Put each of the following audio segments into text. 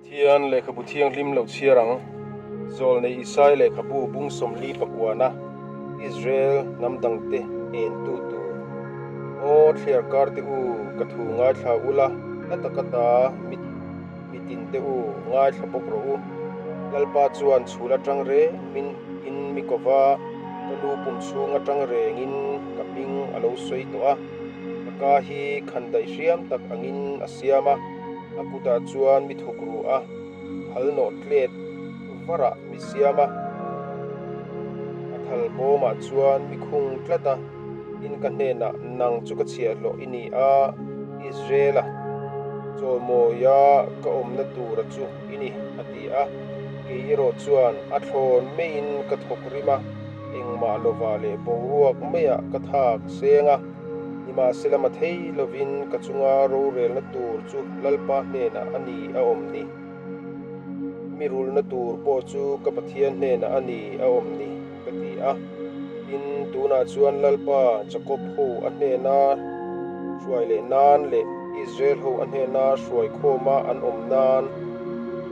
Pathian lehkhabu thianghlim lo chhiar ang. Zawlnei Isai lehkhabu bung 40 pakuana Israel hnam dangte entu tur. Aw thliar kar te u, ka thu ngaithla ula, hla taka ta mit mitin te u, ngaithla bawk rawh u. Lalpa chuan chhul atang reng min in mi kova, ka nu pum chhung atang rengin ka hming a lo sawi tawh a. Ka ka hi khandaih hriam tak angin a siam a. A kutah chuan mi thawk ru a, thal nawh tlet varah mi siam a, a thal bawmah chuan mi khung tlat a, in ka hnenah nang chu ka chhiahhlawh i ni a, Israel-a chawimawia ka awmna tura chu i ni, a ti a. Kei erawh chuan a thlawn maiin ka thawk rim a, engmah lovah leh boruak maiah ka thak seng a. Nimahsela mathei lovin ka chunga rorelna tur chu Lalpa hnenah a ni a awm ni. Mi rulna tur pawh chu ka Pathian hnenah a ni a awm ni, ka ti a. Tin, tunah chuan Lalpa, Jakob ho a hnena hruai leh nan leh Israel ho a hnena hruai khawma an awm nan,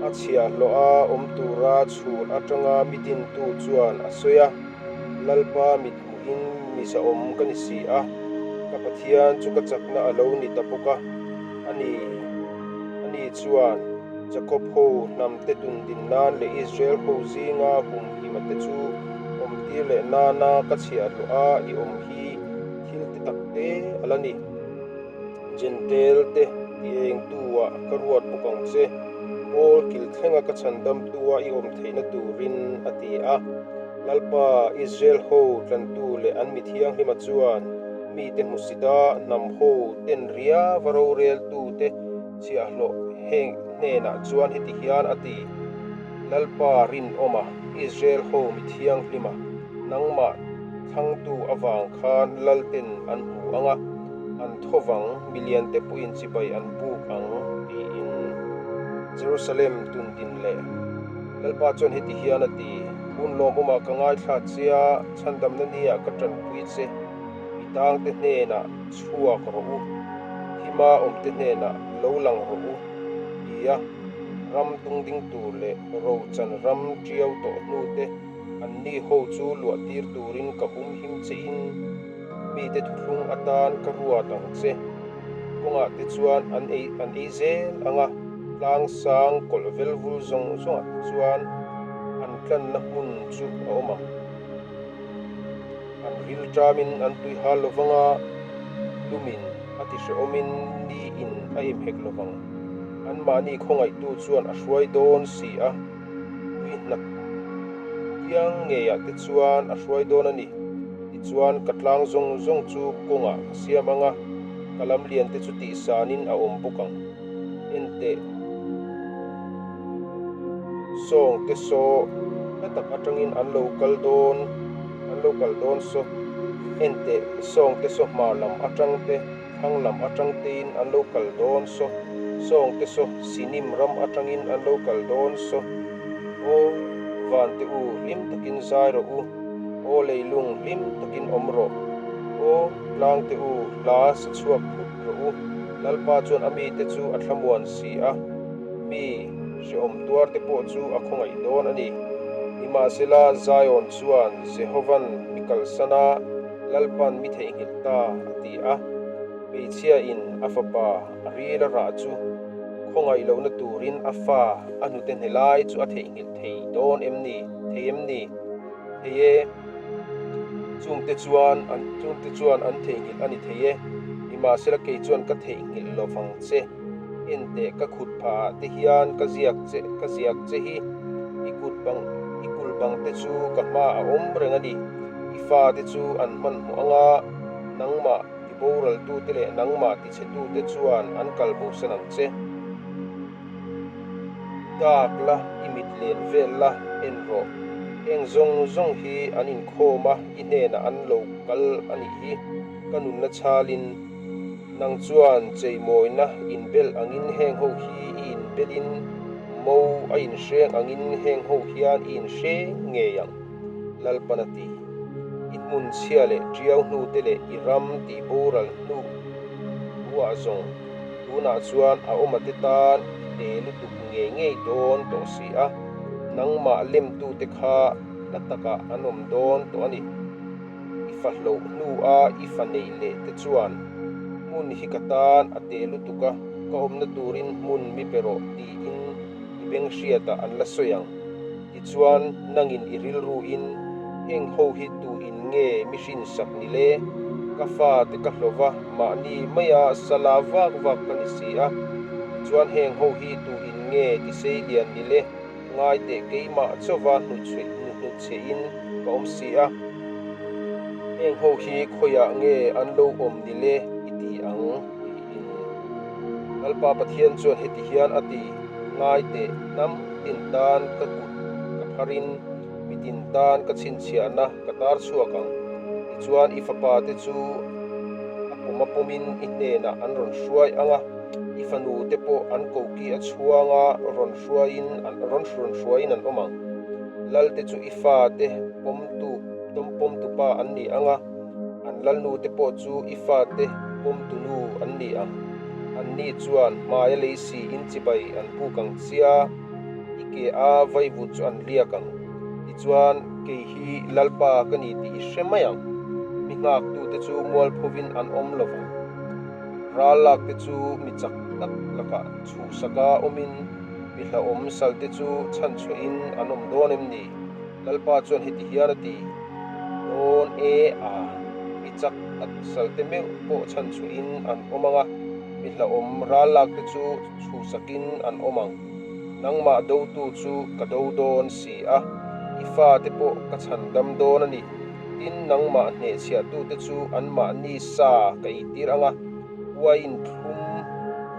a chhiahhlawha awm tura chhul atanga mi dintu chuan a sawi a, Lalpa mit Hmuhin mi zahawm ka ni si a, ka Pathian chu ka chakna a lo ni ta bawk a, a ni. Ani chuan Jakob ho hnamte tundin nan leh Israel ho zinga humhima te chu awmtir leh nana ka chhiahhlawh a, i awm hi thil ti tak te a la ni. Jentail te ti engtu ah ka ruat bawk ang che, Paul kil thlenga ka chhandamtu a i awm theihna turin, a ti a. Lalpa, Israel ho tlantu leh an mi thianghlima chuan mite hmusita hnam ho ten riava roreltu te chhiahhlawh heng hnenah chuan heti hian a ti, Lalpa rinawma, Israel ho mi thianghlima, nangmah thlangtu avang khan Lalten an hmu ang a, an tho vang, miliante pawhin chibai an buk ang, tiin Jerusalem tundin leh Lalpa chuan heti hian a ti, Hun lawmawmah ka ngaithla che a, chhandamna niah ka tanpui che, mi tangte hnenah chhuak rawh u, thima awmte hnenah lo lang rawh u, tia ram tungding tur leh rochan ram tiau tawh hnute anni ho chu luah tir turin ka humhim chein mite thuthlung atan ka ruat ang che. Kawngah te chuan an ei an ei zel ang a, tlang sang kawlh vel vul zawng zawngah te chuan an tlanna hmun chu a awm ang. An ril ṭamin an tui hal lo vang a, lumin a ti hrehawmin niin a inhek lo vang. Anmahni khawngaihtu chuan a hruai dawn si a, tui hnat kiang ngeiah te chuan a hruai dawn a ni. Tichuan, ka tlang zawng zawng chu kawngah ka siam ang a, ka lam lian te chu tihsanin a awm bawk ang. Enteh, sawng te saw hla tak atangin an lo kal dawn, an lo kal dawn saw. Enteh, sawng te saw hmar lam atang te, thlang lam atang tein an lo kal dawn saw. Sawng te saw Sinim ram atangin an lo kal dawn saw. Aw, van te u, hlim takin zai rawh u. Aw leilung hlim takin awm rawh. Aw tlang te u, hla sa chhuak phut rawh u. Lalpa chuan a mite chu a thlamuan si a, mi hrehawm tuar te pawh chu a khawngaih dawn a ni. Nimahsela, Zion chuan Jehovan mi kalsan a, Lalpan mi theihnghilh ta a ti a. Hmeichhia in a fapa a ril a rah chu khawngaih lohna turin a fa a hnute hne lai chu a theihnghilh thei dawn em ni? Thei em ni? Thei e. Chungte chuan an chungte chuan an theihnghilh a ni thei e. Nimahsela kei chuan ka theihnghilh lo vang che. Enteh ka khut phah ah te hian ka ziak che ka ziak che hi i kut bang i kul bang te chu ka hma a awm reng a ni. I fa te chu an hmanhmawh anga nangmah tiboraltute leh nangmah tichhetute chuan an kal bosan ang che. Dak la, i mit len vel la, en rawh. Heng zawng zawng hi an inkhawm a, i hnenah an lo kal a nih hi. Ka nunna chhalin, nang chuan cheimawina inbel angin heng ho hi i inbelin, mo a inhreng angin heng ho hian i inhreng ngei ang, Lalpan a ti. I hmun chhia leh ṭiau hnute leh i ram tih boral hnu huah zawng. Tunah chuan a awmate tan i te lutuk ngei ngei dawn tawh si a, nangmah lemtute kha hla takah an awm dawn tawh a ni. I fa hloh hnua i fa neih leh te chuan hmun hi ka tan a te lutuk a, ka awmna turin hmun mi pe rawh tiin i beng hriatah an la sawi ang. Tichuan, nangin i rilruin heng ho hi tu in nge mi hrinsak ni le? Ka fate ka hlawh va, mahni maia sala vak vak ka ni si a. Tichuan heng ho hi tu in nge ti sei lian ni le? Ngai teh keimah chauva hnuchhe in ka awm si a. Heng ho hi khawiah nge an lo awm ni le i ti ang? tiin Lalpa Pathian chuan heti hian a ti, Ngai teh, hnam tin tan ka kut ka pharin mi tin tan ka chhinchhiahna ka tar chhuak ang. Tichuan i fapa te chu a pawm a pawmin i hnenah an rawn hruai ang a, i fanu te pawh an koki a chhuanga rawn hruaiin an rawn rawn hruaiin an awm ang. Lal te chu i fate pawmtu pawmtupa an ni ang a, An lalnu te pawh chu i fate pawmtu nu an ni ang. Anni chuan hmaia lei si in chibai an puk ang chia, i ke a vaivut chu an liak ang. Tichuan, kei hi Lalpa ka ni tih i hre mai ang. Mi nghaktute chu mualphovin an awm lo vang. Ral lak te chu mi chak tak lakah chhuhsaka awmin mi hlauhawm salte chu chhanchhuahin an awm dawn em ni? Lalpa chuan heti hian a ti, Dawn e a, mi chak tak salte meuh pawh chhanchhuahin an awm ang a, mi hlauhawm ral lakte chu chhuhsakin an awm ang. Nangmah dotu chu ka do dawn si a, i fate pawh ka chhandam dawn a ni. Tin, nangmah hnehchhiahtute chu anmahni sa ka eitir ang a, uaiin thlum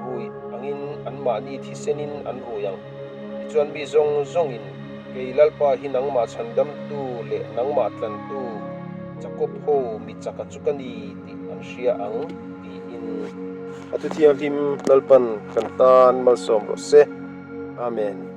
rui angin anmahni thisenin an rui ang. Tichuan mi zawng zawngin, Kei Lalpa hi nangmah chhandamtu leh nangmah tlantu Jakob ho mi chaka chu ka ni tih an hria ang, tiin. A thu thianghlim Lalpan kan tan malsawm rawh se. Amen.